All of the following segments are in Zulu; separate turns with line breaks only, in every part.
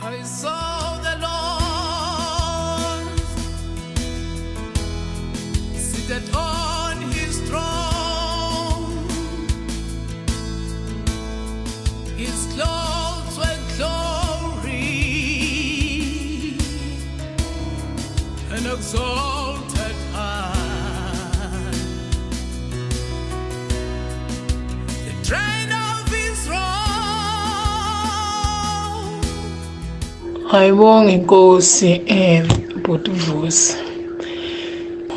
I saw the Lord seated on his throne. His clothes were glory and exalted high. The train of his robe
Ayibonge inkosi bhuti Vusi.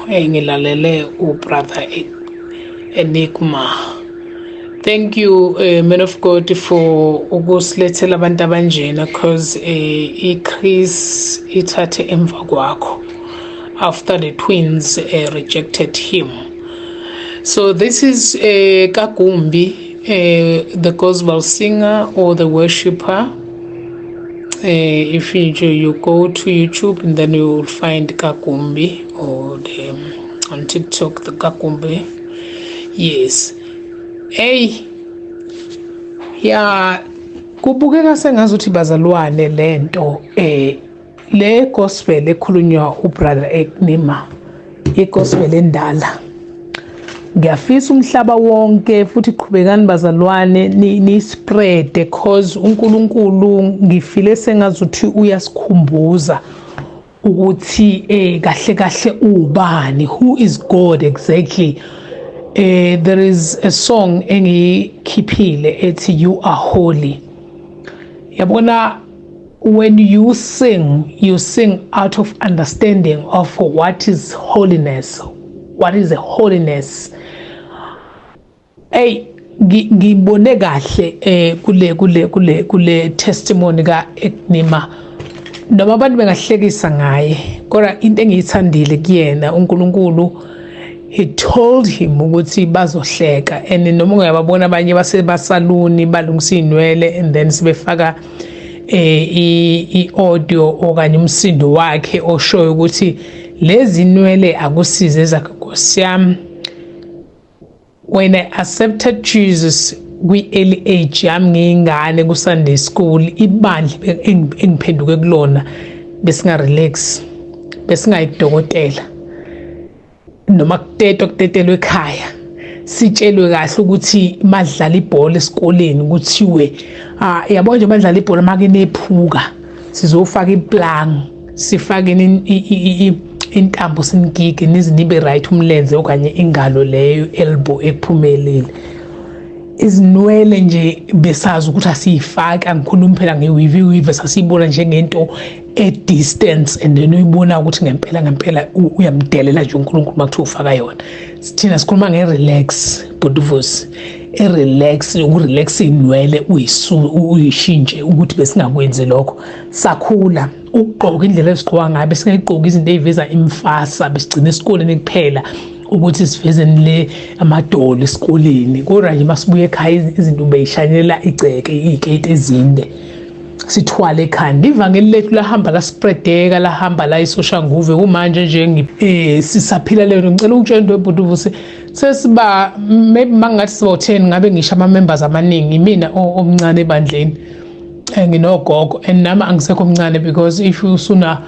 Ngilalele ubrother Enigma. Thank you, man of God, for ukusilethela abantu abanjena, cause iChris ithathe emva kwakho after the twins rejected him. So this is Kagumbi, the gospel singer or the worshipper. If you go to YouTube and then you will find Kagumbi, or on TikTok, the Kagumbi. Yes. Hey, ya, kubukeka sengazuthi, bazalwane, lento le gospel ekhulunywa ubrother Enigma, igospel endala. Ngiyafisa umhlaba wonke futhi, qhubekani bazalwane, ni spread, cause uNkulunkulu ngifile sengazuthi uyasikhumbuza ukuthi kahle kahle ubani, who is God exactly. There is a song engiyikhiphile ethi "You Are Holy". Yabona, when you sing, you sing out of understanding of what is holiness, what is a holiness. Hey, ngibone kahle kule testimony ka Enigma, noma abantu bengahlekisa ngaye, kodwa into engiyithandile kuyena, uNkulunkulu, he told him ukuthi bazohleka. And noma ungayababona abanye basebasaluni balungisa iy'nwele and then sibefaka i-audio okanye umsindo wakhe oshoyo ukuthi lezi nwele akusize ezakhe, Nkosi yami. When I accepted Jesus kwi-early age yami, ngiyingane ku-Sunday school, ibandla engiphenduke kulona, besinga-relax, besingayi kudokotela noma kutetwa, kutetelwe ekhaya, sitshelwe kahle ukuthi madlala ibhola esikoleni kuthiwe, ah, yabo nje, madlala ibhola make nephuka, sizofaka iplank, sifake intambo, sinigige nize nibe right umlenze okanye ingalo leyo, elbow ekuphumelele. Izinwele nje besazi ukuthi asiyifaki. Angikhulumi phela nge-weave. I-weave sasiyibona njengento e-distance, and then uyibona ukuthi ngempela ngempela uyamdelela nje uNkulunkulu uma kuthiwa ufaka yona. Thina sikhuluma nge-relax, bhuti Vusi, i-relax, ukurelax iy'nwele, uyishintshe ukuthi besingakwenzi lokho. Sakhula ukugqoka indlela esigqoka ngayo, besingayigqoki izinto ey'veza imfasa, besigcina esikoleni kuphela ukuthi siveze le amadolo esikoleni. Kodwa nje masibuye ekhaya, izinto beyishanyela igceke, iy'keti ezinde sithwale ekhanda. Ivangeli lethu lahamba, laspreadeka, lahamba la iSoshanguve. Kumanje nje sisaphila leyo nto. Ngicela ukutshela into, ebhuti Vusi, sesiba maybe mangathi siba 10, ngabe ngisho ama-members amaningi, imina omncane ebandleni. Nginogogo and nami angisekho omncane, because if usuna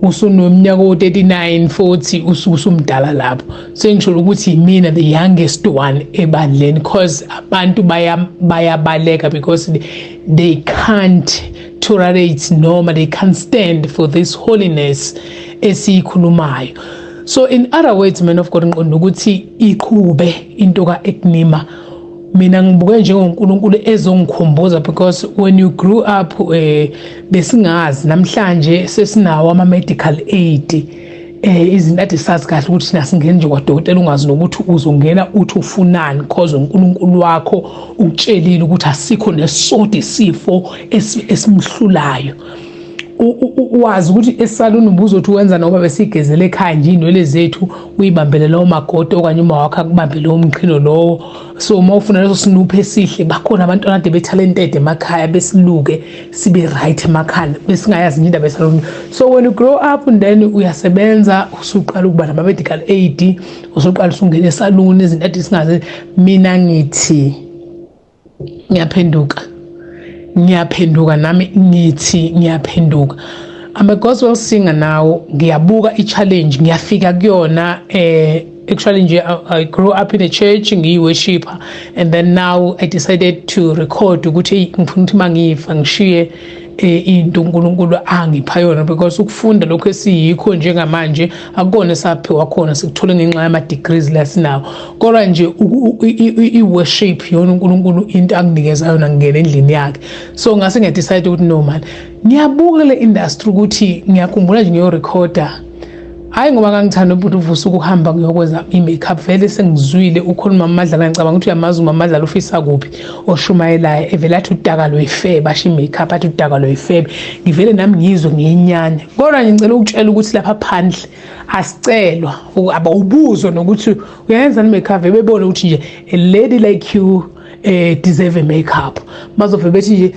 usuneminyaka o-39, 40, usuke usumdala lapho. Sengisho ukuthi imina the youngest one ebandleni, because abantu bayabaleka because they can't tolerate noma they can't stand for this holiness esiyikhulumayo. So in other words, man of God, ngiqonda ukuthi iqhube into ka-Enigma. Mina ngibuke njengoNkulunkulu ezongikhumbuza, because when you grew up, besingazi namhlanje sesinawo ama medical aid, izinto ade sazi kahle ukuthi thina singena nje kwadokotela, ungazi nokuthi uzongena uthi ufunani, cause uNkulunkulu wakho ukutshelile ukuthi asikho nesodwa isifo esimhlulayo. Wazi ukuthi esaluni ubuzothi wenza noma besigezele ekhaya nje iy'nwele zethu, uyibambele lawo magodo okanye uma wakho akubambe lowo mqhino lowo. So uma ufuna leso sinuphu esihle, bakhona abantwana ade be-talented emakhaya, besiluke sibe right emakhaya, besingayazi nje indaba esaluni. So when you grow up and then uyasebenza, usuqala ukuba nama-medical aid, usuqala usungena esaluni, izinto ade singazi. Mina ngithi ngiyaphenduka. Ngiyaphenduka nami, ngithi ngiyaphenduka. I'm a gospel singer now. Ngiyabuka i-challenge, ngiyafika kuyona. Actually nje I grew up in a church, ngiyi-worshipper, and then now I decided to record ukuthi ngifuna ukuthi mangifa ngishiye into uNkulunkulu angipha yona, because ukufunda lokho esiyikho njengamanje akukona esaphiwa khona, sikuthole ngenxa yama degrees la sinawo, kodwa nje i-worship yona uNkulunkulu into anginikeza yona, ngingena endlini yakhe. So ngase ngiyadecide ukuthi no man, ngiyabuka le industry ukuthi ngiyakhumbula nje ngiyorecorda, hayi ngoba ngangithanda ubhuti uVusa ukuhamba ngiyokwenza i-makeup. Vele sengizwile ukhuluma uMamadlala, ngicabanga ukuthi uyamazi uMamadlala, ufisa kuphi oshumayelayo, evele athi udaka lwefebe, asho i-makeup, athi udaka lwefebe. Ngivele nami ngizwe ngiyinyanya, kodwa nje ngicela ukutshela ukuthi lapha phandle asicelwa, abawubuzwa nokuthi uyayenza i-makeup, bebone ukuthi nje a lady like you deserve a makeup. Bazove bethi nje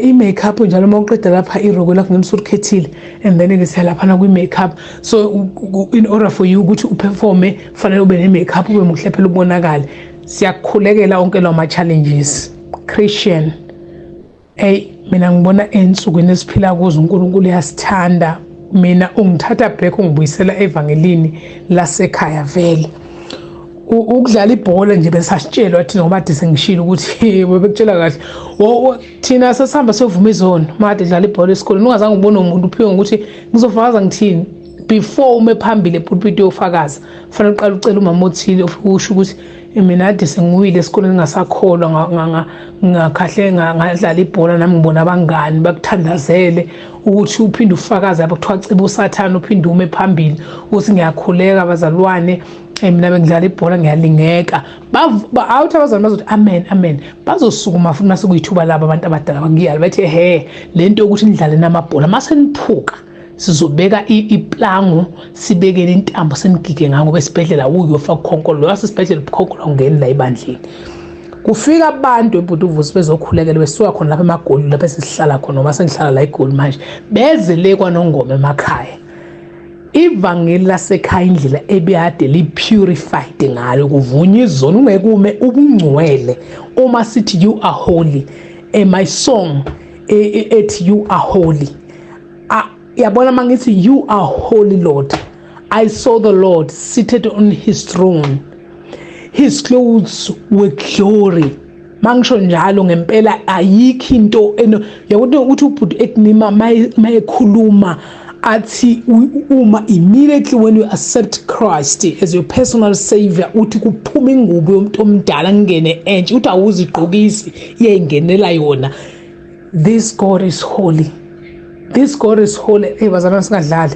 i-makeup njalo uma uqeda lapha iroko lakho ngemsulikhethile, and then ke siya laphana kwi-makeup. So in order for you ukuthi uperforme, kufanele ube ne-makeup, ube muhle phela, ubonakale. Siyakukhulekela onke lawo ma-challenges, Christian. Hey, mina ngibona ensukwini esiphila kuzo uNkulunkulu uyasithanda. Mina ungithatha back, ungibuyisela evangelini lasekhaya. Vele ukudlala ibhola nje besasitshelwa thina, ngoba kade sengishilo ukuthi bebekutshela kahle, thina sesihamba siyovuma izono uma kade dlala ibhola esikoleni, ungazange ubone umuntu uphiwe ngokuthi ngizofakaza ngithini. Before ume phambili epulpit yofakaza, kufanele uqale ucele umama othile, ufike usho ukuthi mina kade sengiwile esikoleni, ngingasakholwa, ngakhahle ngadlala ibhola nami ngibona abangani, bakuthandazele ukuthi uphinde ufakaze lapho kuthiwa ciba usathane, uphinde ume phambili ukuthi ngiyakhuleka bazalwane, mina bengidlala ibhola, ngiyalingeka. Awuthi abazalwane bazothi amen, amen, bazosukuma futhi mase kuyithuba labo abantu abadala bakuyala, bathi he, lento yokuthi nidlale namabhola mase niphuka, sizobeka iplango, sibekele intambo, senigige ngayo, ngoba esibhedlela uyofa kukhonkolo lo wasesibhedlela, ukhonkolo ungeni la ebandleni. Kufika abantu ebhuti uVusi bezokhulekela, besuka khona lapha emaGoli, lapha esihlala khona, noma sengihlala la eGoli manje, beze le kwaNongoma emakhaya. Ivangeli lasekhaya, indlela ebeyade li-purified ngalo, kuvunywa izono, ungeke ume ubungcwele. Uma sithi "You are holy", my song ethi "You Are Holy", yabona mangithi "You are holy, Lord, I saw the Lord seated on his throne, his clothes were glory", mangisho njalo ngempela ayikho into eno yabona ukuthi ubhuti ekunima mayekhuluma athi uma immediately when you accept Christ as your personal savior, uthi kuphuma ingubo yomuntu omdala, ngene entsha, uthi awuzigqokisi, iyayingenela yona. This God is holy, this God is holy. Hey bazalwane, singadlali.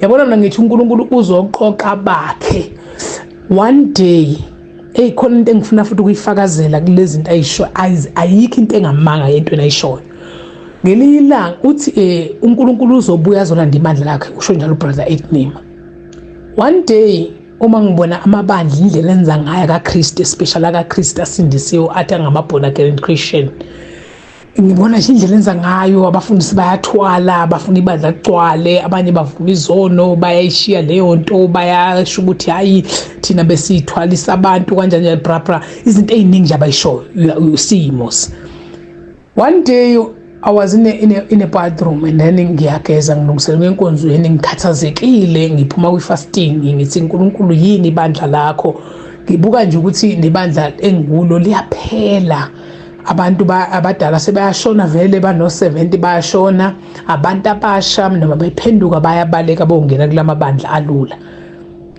Yabona mina ngithi uNkulunkulu uzoqoqa bakhe one day. Hey, khona into engifuna futhi ukuyifakazela kulezi zinto ayisho, ayikho into engamanga yentweni ayishoyo. Ngelinye ilanga uthi uNkulunkulu uzobuya azolanda ibandla lakhe, usho njalo ubrother Etnima. One day uma ngibona amabandla indlela enza ngayo kaKristu, especially akaKristu asindisiwe, athi angama-born again Christian, ngibona nje indlela enza ngayo, abafundisi bayathwala, bafuna ibandla ligcwale, abanye bavuma izono, bayayishiya leyo nto, bayasho ukuthi hayi, thina besiyithwalisa abantu kanjani njani, bra bra, izinto ey'ningi nje abayishoyo. You see mos, one day I was in a bathroom and then ngiyageza, ngilungiselela enkonzweni, ngikhathazekile, ngiphuma kwi-fasting, ngithi uNkulunkulu yini ibandla lakho? Ngibuka nje ukuthi nebandla engikulo liyaphela, abantu abadala sebayashona vele, bano-70 bayashona, abantu abasha noma bephenduka bayabaleka bongena kulamabandla alula.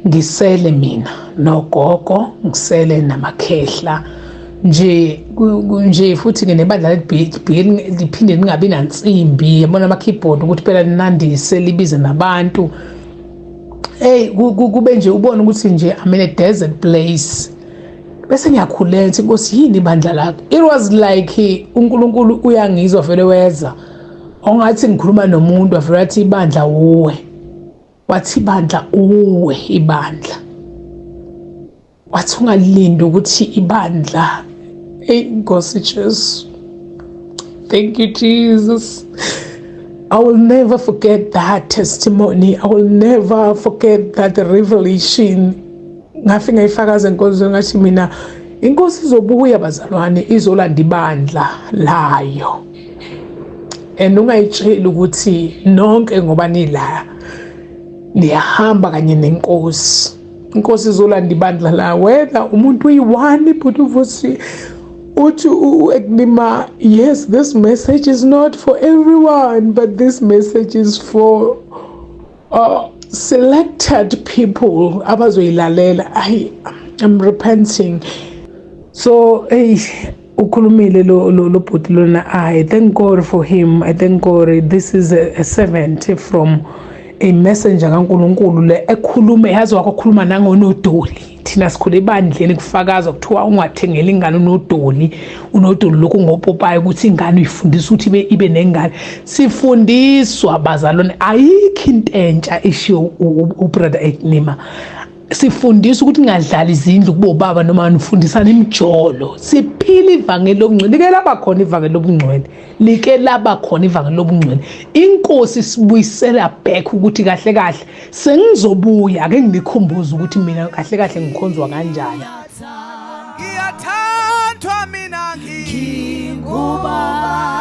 Ngisele mina nogogo, ngisele namakhehla nje nje, futhi-ke nebandla liphinde lingabi nansimbi, yabona ama-keyboard ukuthi phela linandise, libize nabantu. Hey, kube nje ubone ukuthi nje I'm in a desert place. Bese ngiyakhuleka ngithi Nkosi, yini ibandla lakho? It was like uNkulunkulu uyangizwa vele, weza ongathi ngikhuluma nomuntu, avele athi ibandla uwe, wathi ibandla uwe, ibandla, wathi ungalindi ukuthi ibandla. Hey Nkosi Jesu, thank you Jesus. I will never forget that testimony. I will never forget that revelation. Ngafike ngayifakaza enkonzweni, ngathi mina inkosi izobuya bazalwane, izolanda ibandla layo. And ungayitsheli ukuthi nonke ngoba nila niyahamba kanye nenkosi. Inkosi izolanda ibandla la, whether umuntu uyi-one. Bhuti uVusi uthi u-Ekunima, yes, this message is not for everyone, but this message is for selected people abazoyilalela. I am repenting. So hey, ukhulumile lo bhuti lona. I thank God for him. I thank God. This is a servant from a messenger kaNkuluNkulu le ekhulume, yazi wakhuluma nangonodoli. Thina sikhule ebandleni kufakazwa, kuthiwa ungathengeli ingane unodoli, unodoli lokhu ngopopayo, ukuthi ingane uyifundisa ukuthi ibe nengane. Sifundiswa, bazalwane, ayikho into entsha eshiyo ubrother Eknima. Sifundisa ukuthi ningadlali izindlu kubobaba noma nifundisana imijolo. Siphila ivangeli lobungcwele. Like laba khona ivangeli lobungcwele, like laba khona ivangeli lobungcwele. Inkosi sibuyisela back ukuthi kahle kahle sengizobuya, ake nginikhumbuze ukuthi mina kahle kahle ngikhonzwa kanjani.
Ngiyathathwa mina, ngingubani?